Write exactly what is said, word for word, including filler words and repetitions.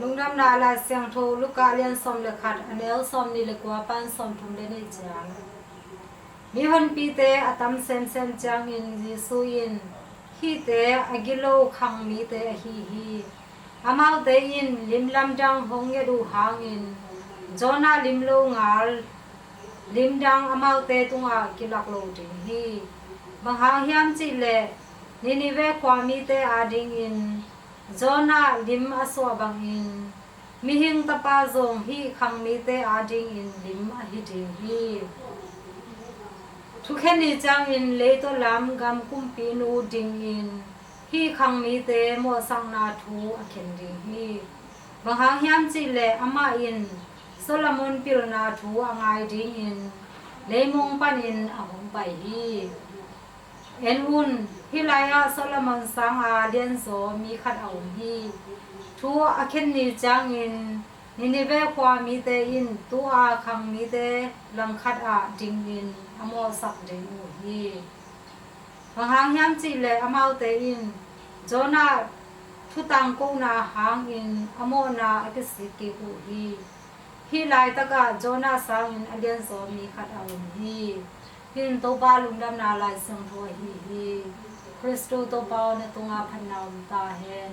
Lungdamna Lai Siangtho Luka lian sawm le khat, a neu sawm nih le kua pan sawm thum le nih ciang. Mi honpite a tam semsem ciangin Jesu in, "Hihte a gilo khang mite ahi hi. Amaute in lim lamdang hong nget uh hangin Jonah lim lo ngal limdang amaute tungah kilak lo ding hi. Bang hang hiam cih leh Nineveh khua mite adingin Jonah lim a suah bangin Mihing Tapa zong hih khang mite adingin lim ahi ding hi. Thukhen ni ciangin leitaw lam gam kumpinu dingin hih khang mite mawhsakna thu a khen ding hi. Bang hang hiam cih leh amah in Solomon pilna thu a ngai dingin leimong panin a hong pai hi. En un, hih lai-ah Solomon sanga lianzaw mi khat a om hi. Thu a khen ni ciangin Nineveh khua mite in tu-a khang mite langkhat ah dingin a mawhsak ding uh hi. Bang hang hiam cih leh amaute in Jonah thutangkona hangin a mawhna a kisik kik uh hi. Hih laitakah Jonah sangin a lianzaw mi khat a om hi." Hih in Topa Lungdamna Lai Siangtho ahi hi. Khristu Topa aw, na tungah phatna om ta hen.